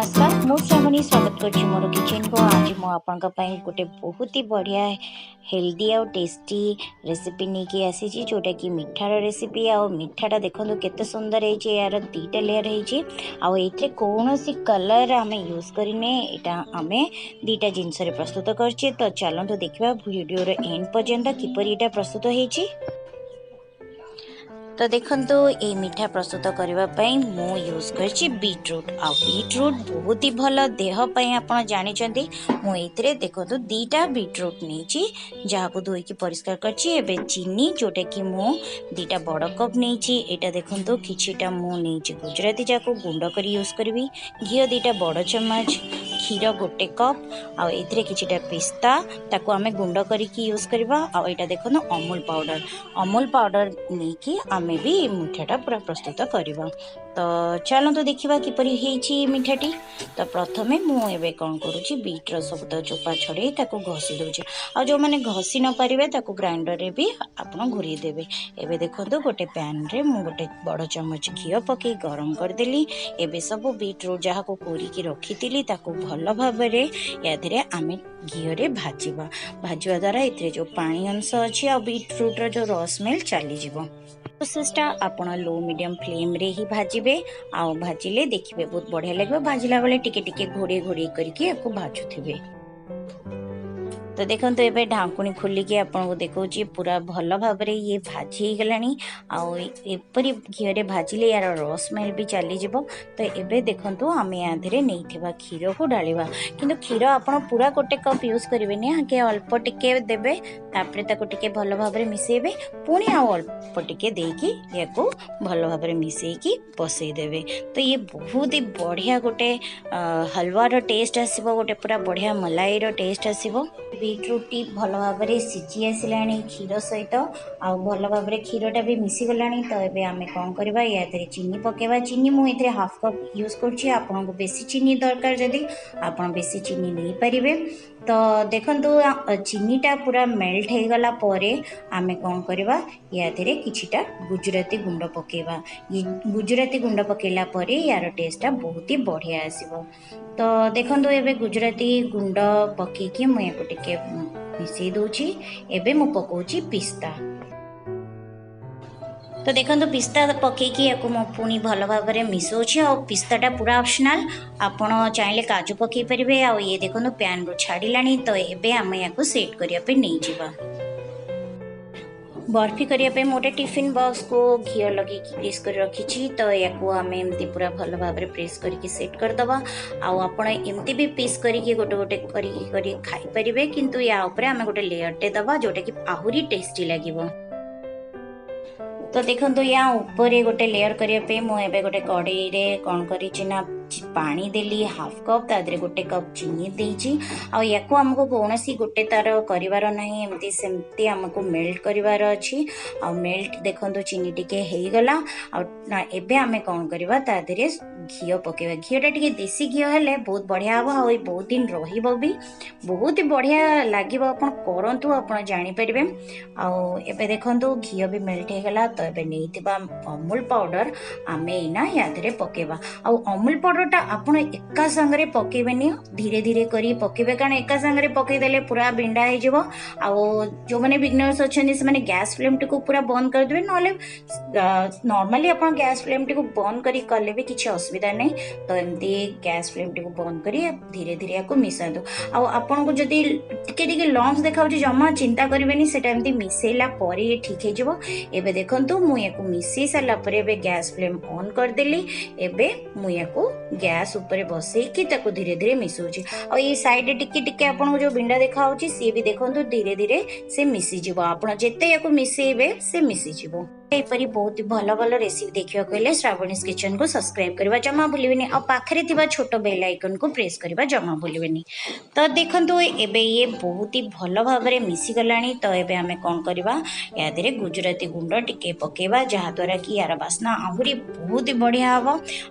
ନମସ୍କାର, ମୁଁ ଶ୍ରାବଣୀ, ସ୍ୱାଗତ କରୁଛି ମୋର କିଚେନକୁ। ଆଜି ମୁଁ ଆପଣଙ୍କ ପାଇଁ ଗୋଟେ ବହୁତ ହି ବଢ଼ିଆ, ହେଲ୍ଦି ଆଉ ଟେଷ୍ଟି ରେସିପି ନେଇକି ଆସିଛି, ଯେଉଁଟାକି ମିଠାର ରେସିପି। ଆଉ ମିଠାଟା ଦେଖନ୍ତୁ କେତେ ସୁନ୍ଦର ହେଇଛି। ଏହାର 2ଟା ଲେୟର୍ ହେଇଛି ଆଉ ଏଇଥିରେ କୌଣସି କଲର୍ ଆମେ ୟୁଜ୍ କରିନେ। ଏଇଟା ଆମେ 2ଟା ଜିନିଷରେ ପ୍ରସ୍ତୁତ କରିଛେ। ତ ଚାଲନ୍ତୁ ଦେଖିବା ଭିଡ଼ିଓର ଏଣ୍ଡ ପର୍ଯ୍ୟନ୍ତ କିପରି ଏଇଟା ପ୍ରସ୍ତୁତ ହେଇଛି। ତ ଦେଖନ୍ତୁ, ଏଇ ମିଠା ପ୍ରସ୍ତୁତ କରିବା ପାଇଁ ମୁଁ ୟୁଜ୍ କରିଛି ବିଟ୍ରୁଟ୍। ଆଉ ବିଟ୍ରୁଟ୍ ବହୁତ ହି ଭଲ ଦେହ ପାଇଁ, ଆପଣ ଜାଣିଛନ୍ତି। ମୁଁ ଏଇଥିରେ ଦେଖନ୍ତୁ 2ଟା ବିଟ୍ରୁଟ୍ ନେଇଛି, ଯାହାକୁ ଧୋଇକି ପରିଷ୍କାର କରିଛି। ଏବେ ଚିନି, ଯେଉଁଟାକି ମୁଁ 2ଟା ବଡ଼ କପ୍ ନେଇଛି। ଏଇଟା ଦେଖନ୍ତୁ, କିଛିଟା ମୁଁ ନେଇଛି ଗୁଜୁରାତି, ଯାହାକୁ ଗୁଣ୍ଡ କରି ୟୁଜ୍ କରିବି। ଘିଅ 2ଟା ବଡ଼ ଚାମଚ, କ୍ଷୀର 1 କପ୍, ଆଉ ଏଇଥିରେ କିଛିଟା ପିସ୍ତା, ତାକୁ ଆମେ ଗୁଣ୍ଡ କରିକି ୟୁଜ୍ କରିବା। ଆଉ ଏଇଟା ଦେଖନ୍ତୁ ଅମୁଲ ପାଉଡ଼ର। ଅମୁଲ ପାଉଡ଼ର ନେଇକି ଆମେ ବି ମିଠାଟା ପୁରା ପ୍ରସ୍ତୁତ କରିବା। ତ ଚାଲନ୍ତୁ ଦେଖିବା କିପରି ହେଇଛି ମିଠାଟି। ତ ପ୍ରଥମେ ମୁଁ ଏବେ କ'ଣ କରୁଛି, ବିଟ୍ର ସବୁ ତ ଚୋପା ଛଡ଼େଇ ତାକୁ ଘଷି ଦେଉଛି। ଆଉ ଯେଉଁମାନେ ଘଷି ନ ପାରିବେ, ତାକୁ ଗ୍ରାଇଣ୍ଡରରେ ବି ଆପଣ ଘୁରେଇ ଦେବେ। ଏବେ ଦେଖନ୍ତୁ, ଗୋଟେ ପ୍ୟାନ୍ରେ ମୁଁ ଗୋଟେ ବଡ଼ ଚାମଚ ଘିଅ ପକାଇ ଗରମ କରିଦେଲି। ଏବେ ସବୁ ବିଟ୍ରୁଟ୍ ଯାହାକୁ କୋରିକି ରଖିଥିଲି, ତାକୁ ଭଲ ଭାବରେ ୟା ଦେହରେ ଆମେ ଘିଅରେ ଭାଜିବା। ଭାଜିବା ଦ୍ୱାରା ଏଥିରେ ଯେଉଁ ପାଣି ଅଂଶ ଅଛି ଆଉ ବିଟ୍ରୁଟ୍ର ଯେଉଁ ର ସ୍ମେଲ୍ ଚାଲିଯିବ। ପ୍ରୋସେସଟା ଆପଣ ଲୋ ମିଡ଼ିୟମ୍ ଫ୍ଲେମ୍ରେ ହିଁ ଭାଜିବେ ଆଉ ଭାଜିଲେ ଦେଖିବେ ବହୁତ ବଢ଼ିଆ ଲାଗିବ। ଭାଜିଲା ବେଳେ ଟିକେ ଟିକେ ଘୋଡ଼େଇ ଘୋଡ଼େଇ କରିକି ୟାକୁ ଭାଜୁଥିବେ। ତ ଦେଖନ୍ତୁ, ଏବେ ଢାଙ୍କୁଣୀ ଖୋଲିକି ଆପଣଙ୍କୁ ଦେଖାଉଛି, ପୁରା ଭଲ ଭାବରେ ଇଏ ଭାଜି ହେଇଗଲାଣି। ଆଉ ଏପରି ଘିଅରେ ଭାଜିଲେ ୟାର ର ସ୍ମେଲ୍ ବି ଚାଲିଯିବ। ତ ଏବେ ଦେଖନ୍ତୁ, ଆମେ ୟା ଦେହରେ ନେଇଥିବା କ୍ଷୀରକୁ ଢାଳିବା। କିନ୍ତୁ କ୍ଷୀର ଆପଣ ପୁରା 1 କପ୍ ୟୁଜ୍ କରିବେନି, ଆଗେ ଅଳ୍ପ ଟିକେ ଦେବେ, ତାପରେ ତାକୁ ଟିକେ ଭଲ ଭାବରେ ମିଶାଇବେ, ପୁଣି ଆଉ ଅଳ୍ପ ଟିକେ ଦେଇକି ୟାକୁ ଭଲ ଭାବରେ ମିଶାଇକି ବସେଇ ଦେବେ। ତ ଇଏ ବହୁତ ହି ବଢ଼ିଆ ଗୋଟେ ହଲୱାର ଟେଷ୍ଟ ଆସିବ, ଗୋଟେ ପୁରା ବଢ଼ିଆ ମଲାଇର ଟେଷ୍ଟ ଆସିବ। ବିଟ୍ରୁଟ୍ଟି ଭଲ ଭାବରେ ସିଝି ଆସିଲାଣି କ୍ଷୀର ସହିତ ଆଉ ଭଲ ଭାବରେ କ୍ଷୀରଟା ବି ମିଶିଗଲାଣି। ତ ଏବେ ଆମେ କ'ଣ କରିବା? ୟା ଦେହରେ ଚିନି ପକାଇବା। ଚିନି ମୁଁ ଏଥିରେ ହାଫ୍ କପ୍ ୟୁଜ୍ କରୁଛି। ଆପଣଙ୍କୁ ବେଶୀ ଚିନି ଦରକାର ଯଦି, ଆପଣ ବେଶୀ ଚିନି ନେଇପାରିବେ। ତ ଦେଖନ୍ତୁ, ଚିନିଟା ପୁରା ମେଲ୍ଟ ହେଇଗଲା ପରେ ଆମେ କ'ଣ କରିବା? ୟା ଦେହରେ କିଛିଟା ଗୁଜୁରାତି ଗୁଣ୍ଡ ପକାଇବା। ଗୁଜୁରାତି ଗୁଣ୍ଡ ପକାଇଲା ପରେ ୟାର ଟେଷ୍ଟଟା ବହୁତ ହି ବଢ଼ିଆ ଆସିବ। ତ ଦେଖନ୍ତୁ, ଏବେ ଗୁଜୁରାତି ଗୁଣ୍ଡ ପକାଇକି ମୁଁ ୟାକୁ ଟିକେ ମିଶାଇ ଦେଉଛି। ଏବେ ମୁଁ ପକାଉଛି ପିସ୍ତା। ତ ଦେଖନ୍ତୁ, ପିସ୍ତା ପକାଇକି ୟାକୁ ମୁଁ ପୁଣି ଭଲ ଭାବରେ ମିଶାଉଛି। ଆଉ ପିସ୍ତାଟା ପୁରା ଅପସନାଲ୍, ଆପଣ ଚାହିଁଲେ କାଜୁ ପକାଇ ପାରିବେ। ଆଉ ଇଏ ଦେଖନ୍ତୁ ପ୍ୟାନ୍ରୁ ଛାଡ଼ିଲାଣି। ତ ଏବେ ଆମେ ୟାକୁ ସେଟ୍ କରିବା ପାଇଁ ନେଇଯିବା। ବର୍ଫି କରିବା ପାଇଁ ମୁଁ ଗୋଟେ ଟିଫିନ୍ ବକ୍ସକୁ ଘିଅ ଲଗେଇକି ପ୍ରେସ୍ କରି ରଖିଛି। ତ ୟାକୁ ଆମେ ଏମିତି ପୁରା ଭଲ ଭାବରେ ପ୍ରେସ୍ କରିକି ସେଟ୍ କରିଦେବା। ଆଉ ଆପଣ ଏମିତି ବି ପିସ୍ କରିକି ଗୋଟେ ଗୋଟେ କରିକି କରି ଖାଇପାରିବେ, କିନ୍ତୁ ୟା ଉପରେ ଆମେ ଗୋଟେ ଲେୟରଟେ ଦେବା, ଯେଉଁଟାକି ଆହୁରି ଟେଷ୍ଟି ଲାଗିବ। ତ ଦେଖନ୍ତୁ, ୟା ଉପରେ ଗୋଟେ ଲେୟର କରିବା ପାଇଁ ମୁଁ ଏବେ ଗୋଟେ କଡ଼େଇରେ କ'ଣ କରିଛି ନା, ପାଣି ଦେଲି ହାଫ୍ କପ୍, ତା ଦେହରେ 1 କପ୍ ଚିନି ଦେଇଛି। ଆଉ ୟାକୁ ଆମକୁ କୌଣସି ଗୋଟେ ତାର କରିବାର ନାହିଁ, ଏମିତି ସେମିତି ଆମକୁ ମେଲ୍ଟ କରିବାର ଅଛି। ଆଉ ମେଲ୍ଟ ଦେଖନ୍ତୁ ଚିନି ଟିକେ ହେଇଗଲା। ଆଉ ଏବେ ଆମେ କ'ଣ କରିବା? ତା ଦେହରେ ଘିଅ ପକାଇବା। ଘିଅଟା ଟିକେ ଦେଶୀ ଘିଅ ହେଲେ ବହୁତ ବଢ଼ିଆ ହେବ ଆଉ ବହୁତ ଦିନ ରହିବ ବି, ବହୁତ ବଢ଼ିଆ ଲାଗିବ। ଆପଣ କରନ୍ତୁ, ଆପଣ ଜାଣିପାରିବେ। ଆଉ ଏବେ ଦେଖନ୍ତୁ, ଘିଅ ବି ମେଲ୍ଟ ହେଇଗଲା। ତ ଏବେ ନେଇଥିବା ଅମୁଲ ପାଉଡ଼ର ଆମେ ଏଇନା ୟା ଦେହରେ ପକାଇବା। ଆଉ ଅମୁଲ ପାଉଡ଼ରଟା ଆପଣ ଏକା ସାଙ୍ଗରେ ପକାଇବେନି, ଧୀରେ ଧୀରେ କରି ପକାଇବେ, କାରଣ ଏକା ସାଙ୍ଗରେ ପକାଇଦେଲେ ପୁରା ବିଣ୍ଡା ହେଇଯିବ। ଆଉ ଯେଉଁମାନେ ବିଗନର୍ସ ଅଛନ୍ତି, ସେମାନେ ଗ୍ୟାସ୍ ଫ୍ଲେମ୍ଟିକୁ ପୁରା ବନ୍ଦ କରିଦେବେ, ନହେଲେ ନର୍ମାଲି ଆପଣ ଗ୍ୟାସ୍ ଫ୍ଲେମ୍ଟିକୁ ବନ୍ଦ କରି କଲେ ବି କିଛି ଅସୁବିଧା ନାହିଁ। ତ ଏମିତି ଗ୍ୟାସ୍ ଫ୍ଲେମ୍ଟିକୁ ବନ୍ଦ କରି ଧୀରେ ଧୀରେ ୟାକୁ ମିଶାନ୍ତୁ। ଆଉ ଆପଣଙ୍କୁ ଯଦି ଟିକେ ଟିକେ ଲମ୍ପସ୍ ଦେଖାଉଛି, ଜମା ଚିନ୍ତା କରିବେନି, ସେଇଟା ଏମିତି ମିଶେଇଲା ପରେ ଠିକ୍ ହେଇଯିବ। ଏବେ ଦେଖନ୍ତୁ, ମୁଁ ୟାକୁ ମିଶେଇ ସାରିଲା ପରେ ଏବେ ଗ୍ୟାସ୍ ଫ୍ଲେମ୍ ଅନ୍ କରିଦେଲି। ଏବେ ମୁଁ ୟାକୁ ଗ୍ୟାସ୍ ଉପରେ ବସେଇକି ତାକୁ ଧୀରେ ଧୀରେ ମିଶାଉଛି। ଆଉ ଏଇ ସାଇଡ଼ରେ ଟିକେ ଟିକେ ଆପଣଙ୍କୁ ଯେଉଁ ବିଣ୍ଡା ଦେଖାହେଉଛି, ସିଏ ବି ଦେଖନ୍ତୁ ଧୀରେ ଧୀରେ ସେ ମିଶିଯିବ। ଆପଣ ଯେତେ ୟାକୁ ମିଶେଇବେ, ସେ ମିଶିଯିବ। ଏପରି ବହୁତ ଭଲ ଭଲ ରେସିପି ଦେଖିବାକୁ ହେଲେ ଶ୍ରାବଣୀସ୍ କିଚେନକୁ ସବସ୍କ୍ରାଇବ୍ କରିବା ଜମା ଭୁଲିବେନି ଆଉ ପାଖରେ ଥିବା ଛୋଟ ବେଲ୍ ଆଇକନ୍କୁ ପ୍ରେସ୍ କରିବା ଜମା ଭୁଲିବେନି। ତ ଦେଖନ୍ତୁ, ଏବେ ଇଏ ବହୁତ ହି ଭଲ ଭାବରେ ମିଶିଗଲାଣି। ତ ଏବେ ଆମେ କ'ଣ କରିବା? ୟା ଦେହରେ ଗୁଜୁରାତି ଗୁଣ୍ଡ ଟିକେ ପକାଇବା, ଯାହାଦ୍ୱାରା କି ୟାର ବାସ୍ନା ଆହୁରି ବହୁତ ବଢ଼ିଆ ହେବ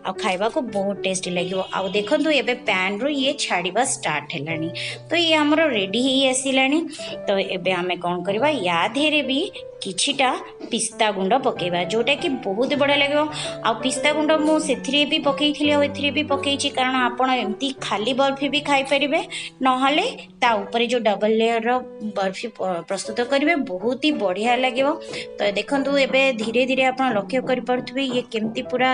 ଆଉ ଖାଇବାକୁ ବହୁତ ଟେଷ୍ଟି ଲାଗିବ। ଆଉ ଦେଖନ୍ତୁ, ଏବେ ପ୍ୟାନ୍ରୁ ଇଏ ଛାଡ଼ିବା ଷ୍ଟାର୍ଟ ହେଲାଣି। ତ ଇଏ ଆମର ରେଡ଼ି ହେଇ ଆସିଲାଣି। ତ ଏବେ ଆମେ କ'ଣ କରିବା? ୟା ଦେହରେ ବି କିଛିଟା ପିସ୍ତା ଗୁଣ୍ଡ ପକାଇବା, ଯେଉଁଟାକି ବହୁତ ବଢ଼ିଆ ଲାଗିବ। ଆଉ ପିସ୍ତା ଗୁଣ୍ଡ ମୁଁ ସେଥିରେ ବି ପକାଇଥିଲି ଆଉ ଏଥିରେ ବି ପକାଇଛି, କାରଣ ଆପଣ ଏମିତି ଖାଲି ବର୍ଫି ବି ଖାଇପାରିବେ, ନହେଲେ ତା ଉପରେ ଯେଉଁ ଡବଲ୍ ଲେୟର୍ର ବର୍ଫି ପ୍ରସ୍ତୁତ କରିବେ, ବହୁତ ହି ବଢ଼ିଆ ଲାଗିବ। ତ ଦେଖନ୍ତୁ, ଏବେ ଧୀରେ ଧୀରେ ଆପଣ ଲକ୍ଷ୍ୟ କରିପାରୁଥିବେ ଇଏ କେମିତି ପୁରା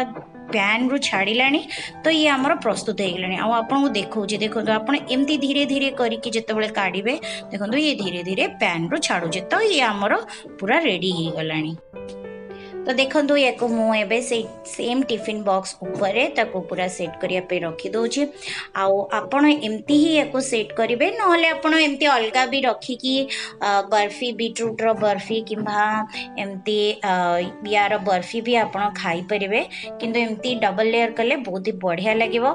ପ୍ୟାନ୍ରୁ ଛାଡ଼ିଲାଣି। ତ ଇଏ ଆମର ପ୍ରସ୍ତୁତ ହେଇଗଲାଣି ଆଉ ଆପଣଙ୍କୁ ଦେଖାଉଛି। ଦେଖନ୍ତୁ, ଆପଣ ଏମିତି ଧୀରେ ଧୀରେ କରିକି ଯେତେବେଳେ କାଢ଼ିବେ, ଦେଖନ୍ତୁ ଇଏ ଧୀରେ ଧୀରେ ପ୍ୟାନ୍ରୁ ଛାଡ଼ୁଛି। ତ ଇଏ ଆମର ପୁରା ରେଡ଼ି ହେଇଗଲାଣି। ତ ଦେଖନ୍ତୁ, ୟାକୁ ମୁଁ ଏବେ ସେଇ ସେମ୍ ଟିଫିନ୍ ବକ୍ସ ଉପରେ ତାକୁ ପୁରା ସେଟ୍ କରିବା ପାଇଁ ରଖିଦେଉଛି। ଆଉ ଆପଣ ଏମିତି ହିଁ ୟାକୁ ସେଟ୍ କରିବେ, ନହେଲେ ଆପଣ ଏମିତି ଅଲଗା ବି ରଖିକି ବର୍ଫି, ବିଟ୍ରୁଟ୍ର ବର୍ଫି କିମ୍ବା ଏମିତି ୟାର ବର୍ଫି ବି ଆପଣ ଖାଇପାରିବେ। କିନ୍ତୁ ଏମିତି ଡବଲ୍ ଲେୟର୍ କଲେ ବହୁତ ହି ବଢ଼ିଆ ଲାଗିବ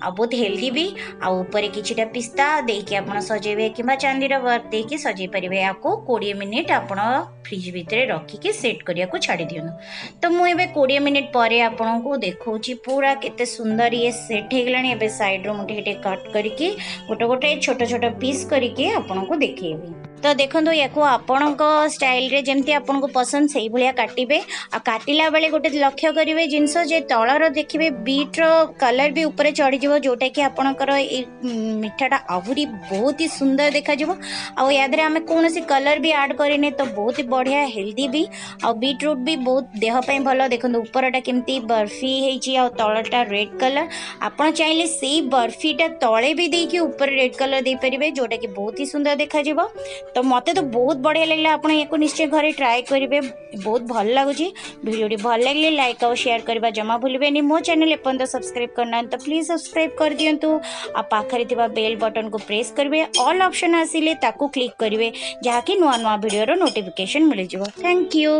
ଆଉ ବହୁତ ହେଲ୍ଦି ବି। ଆଉ ଉପରେ କିଛିଟା ପିସ୍ତା ଦେଇକି ଆପଣ ସଜେଇବେ କିମ୍ବା ଚାନ୍ଦିର ବର୍ଫ ଦେଇକି ସଜେଇ ପାରିବେ। ୟାକୁ 20 ମିନିଟ୍ ଆପଣ ଫ୍ରିଜ୍ ଭିତରେ ରଖିକି ସେଟ୍ କରିବାକୁ ଛାଡ଼ି ଦିଅନ୍ତୁ। ତ ମୁଁ ଏବେ 20 ମିନିଟ୍ ପରେ ଆପଣଙ୍କୁ ଦେଖାଉଛି, ପୁରା କେତେ ସୁନ୍ଦର ଇଏ ସେଟ୍ ହେଇଗଲାଣି। ଏବେ ସାଇଡ଼୍ରୁ ମୁଁ ଟିକେ ଟିକେ କଟ୍ କରିକି ଗୋଟେ ଗୋଟେ ଛୋଟ ଛୋଟ ପିସ୍ କରିକି ଆପଣଙ୍କୁ ଦେଖେଇବି। ତ ଦେଖନ୍ତୁ, ୟାକୁ ଆପଣଙ୍କ ଷ୍ଟାଇଲରେ ଯେମିତି ଆପଣଙ୍କୁ ପସନ୍ଦ ସେଇଭଳିଆ କାଟିବେ। ଆଉ କାଟିଲା ବେଳେ ଗୋଟେ ଲକ୍ଷ୍ୟ କରିବେ ଜିନିଷ ଯେ ତଳର ଦେଖିବେ ବିଟ୍ର କଲର୍ ବି ଉପରେ ଚଢ଼ିଯିବ, ଯେଉଁଟାକି ଆପଣଙ୍କର ଏଇ ମିଠାଟା ଆହୁରି ବହୁତ ହି ସୁନ୍ଦର ଦେଖାଯିବ। ଆଉ ୟା ଦେହରେ ଆମେ କୌଣସି କଲର୍ ବି ଆଡ଼୍ କରିନେ, ତ ବହୁତ ହି ବଢ଼ିଆ, ହେଲ୍ଦି ବି, ଆଉ ବିଟ୍ ରୁଟ୍ ବି ବହୁତ ଦେହ ପାଇଁ ଭଲ। ଦେଖନ୍ତୁ, ଉପରଟା କେମିତି ବର୍ଫି ହେଇଛି ଆଉ ତଳଟା ରେଡ୍ କଲର୍। ଆପଣ ଚାହିଁଲେ ସେଇ ବର୍ଫିଟା ତଳେ ବି ଦେଇକି ଉପରେ ରେଡ୍ କଲର୍ ଦେଇପାରିବେ, ଯେଉଁଟାକି ବହୁତ ହି ସୁନ୍ଦର ଦେଖାଯିବ। ତ ମୋତେ ତ ବହୁତ ବଢ଼ିଆ ଲାଗିଲା। ଆପଣ ୟାକୁ ନିଶ୍ଚୟ ଘରେ ଟ୍ରାଏ କରିବେ, ବହୁତ ଭଲ ଲାଗୁଛି। ଭିଡ଼ିଓଟି ଭଲ ଲାଗିଲେ ଲାଇକ୍ ଆଉ ସେୟାର କରିବା ଜମା ଭୁଲିବେନି। ମୋ ଚ୍ୟାନେଲ୍ ଏପର୍ଯ୍ୟନ୍ତ ସବସ୍କ୍ରାଇବ୍ କରିନାହାନ୍ତି ତ ପ୍ଲିଜ୍ ସବସ୍କ୍ରାଇବ୍ କରିଦିଅନ୍ତୁ ଆଉ ପାଖରେ ଥିବା ବେଲ୍ ବଟନ୍କୁ ପ୍ରେସ୍ କରିବେ। ଅଲ୍ ଅପସନ୍ ଆସିଲେ ତାକୁ କ୍ଲିକ୍ କରିବେ, ଯାହାକି ନୂଆ ନୂଆ ଭିଡ଼ିଓର ନୋଟିଫିକେସନ୍ ମିଳିଯିବ। Thank you.